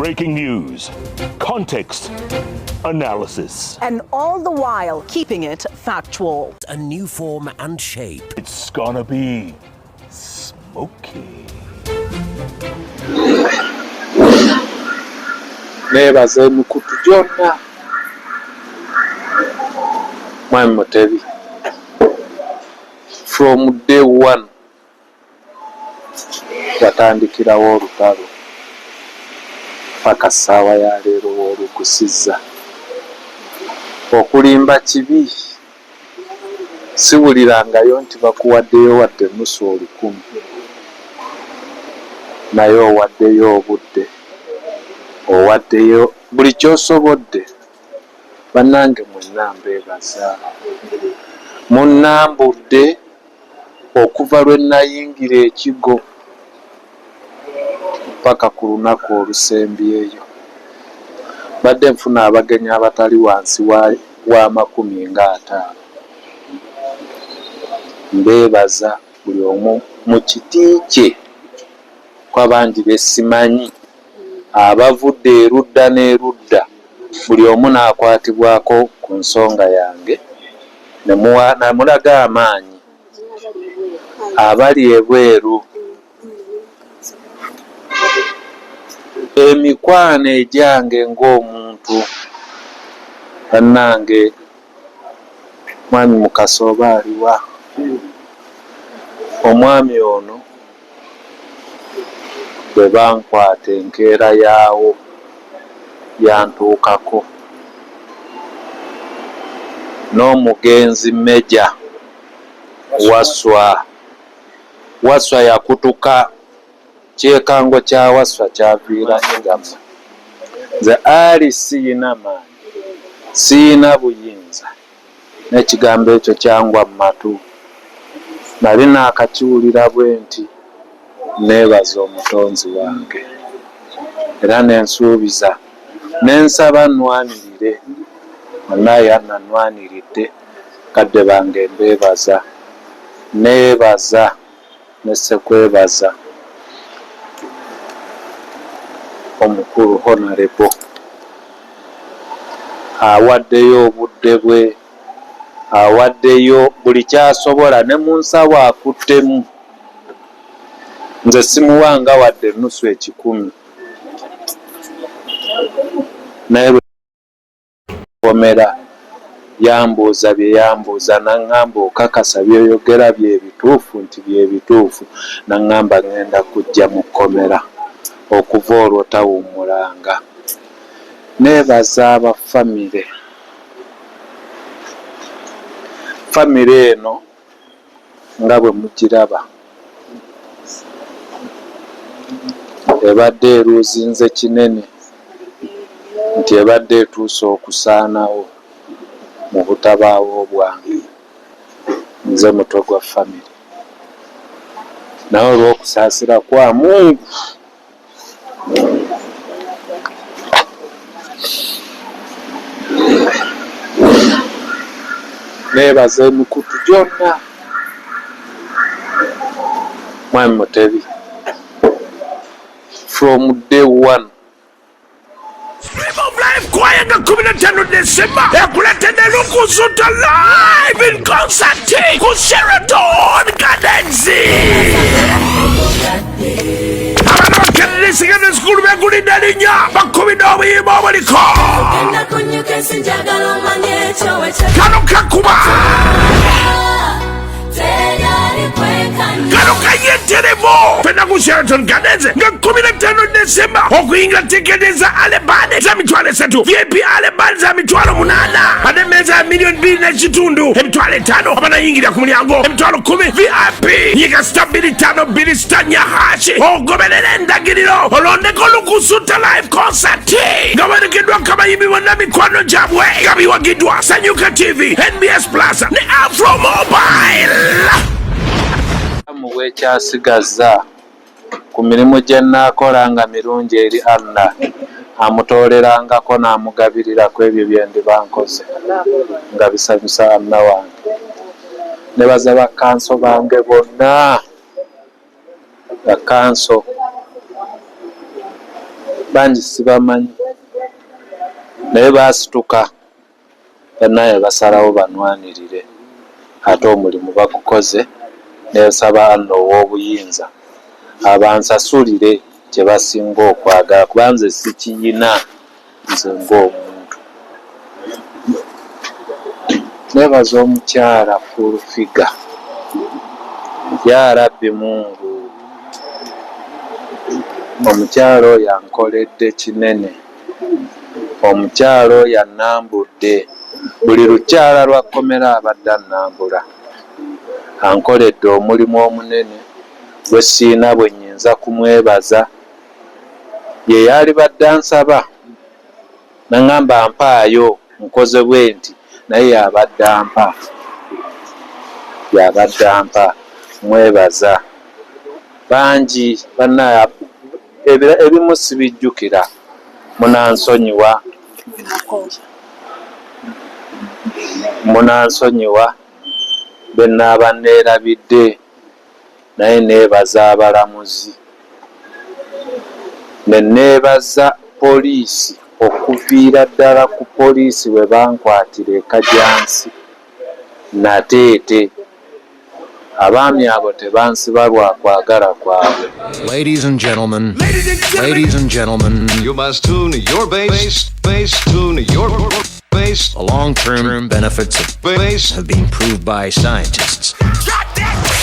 Breaking news, context, analysis. And all the while keeping it factual. A new form and shape. It's gonna be smoky. Neebaza emikutu gyonna. Mwami Mutebi, from day one watandikirawo olutalo paka ssaawa ya leero w'olukusizza. Okulimba kibi, siwulirangayo nti bakuwaddeyo wadde nusu 1000, naye owaddeyo obudde, owaddeyo buli ky'osobodde. Bannange mwenna mbeebaza, munnambudde okuva lwe nayingira ekigo paka ku lunaku olusembyeyo. Mbadde nfuna abagenyi abatali wansi wa 50. Mbeebaza buli omu mu kiti kye, kuba bangi be simanyi abavudde erudda n'erudda, buli omu n'akwatibwako ku nsonga yange ne namulaga amaanyi. Abali ebweru, emikwano egyange ng'omuntu, bannange, Mwami Mukasa oba aliwa? Omwami ono bwe bankwata enkeera yaawo yantuukako n'omugenzi Meja Waswa. Waswa yakutuka, kyekango kya Waswa kyaviira Igama. Nze ali siyina maanyi, siyina buyinza, n'ekigambo ekyo kyangwa mu matu. Nali naakakiwulira bwe nti neebaza omutonzi wange era ne nsuubiza ne nsaba nnwanirire. Munnaye annanwaniridde, kadde bange mbeebaza, neebaza ne ssekwebaza omukulu Honorable awaddeyo obudde bwe, awaddeyo buli ky'asobola ne mu nsawo akuttemu. Nze simuwanga wadde nusu 100, naye lwe yambuuza bye yambuuza, n'aŋŋamba, "Okakasa by'oyogera bye bituufu?" Nti bye bituufu. N'aŋŋamba, "Ŋŋenda kujja mu kkomera." Okuva olwo tawummulanga. Neebaza aba famire. Famire eno nga bwe mugiraba ebadde eruuzinze kinene nti ebadde etuuse okusaanawo mu butabaawo bwange. Nze mutwe gwa famire, naye olw'okusaasira kwa Mungu neebaza emikutu gyonna. Mwami Mutebi, from day one Stream of Life Choir nga 15 December ekuletedde Lukusuta live in concert ku Sheraton Gardens. Abaana ba Kennedy Secondary School begulidde erinnya, bakubidde obuyimba obuliko kano kakuba kano kayeterebo. Fena ku Sheraton Gardens nga 15 December. Okuyingira, tiketi za early bird za 30,000, VIP early bird za 80,000, ate emmeeza ya 2.5 miliyoni 50,000, abanayingira ku mulyango 10,000 VIP. Yiga *252*4# ogoberera endagiriro, olondeko Lukusuta live concert nga werekeddwako abayimbi bonna mikwano gyabwe, nga biwagiddwa Sanyuka TV, NBS Plus ne Afro Mobile. Mu bwekyasigazza ku mirimu gye nnaakola nga mirungi eri Allah, amutoolerangako n'amugabirira ku ebyo bye ndiba nkoze nga bisanyusa Allah wange. Nebaza bakkanso bange bonna, bakkanso. Bangi sibamanyi, naye baasituka bannaye basalawo banwanirire, ate omulimu bagukoze. Nensaba Allah ow'obuyinza abansasulire kye basinga okwagala, kuba nze sikiyina nze ng'omuntu. Nebaza omukyala Full Figure, ya Rabbi Mungu, omukyala oyo ankoledde kinene, omukyala oyo annambudde buli lukyala lwa kkomera abadde annambula, ankoledde omulimu omunene gwe siina bwe nnyinza kumwebaza. Ye yalibadde ansaba naŋŋamba mpaayo nkoze bwe nti, naye yabadde ampa, yabadde ampa, mwebaza. Bangi bannaye, ebimu sibijjukira, munansonyiwa, munansonyiwa be naaba neerabidde, naye neebaza abalamuzi ne neebaza poliisi okuviira ddala ku poliisi we bankwatira e Kajjansi Nateete. Abaami abo tebansiba lwa kwagala kwabwe. Ladies and gentlemen, ladies and gentlemen, You must tune your bass, bass, tune your bass, the long-term benefits of bass. have been proved by scientists. Drop that.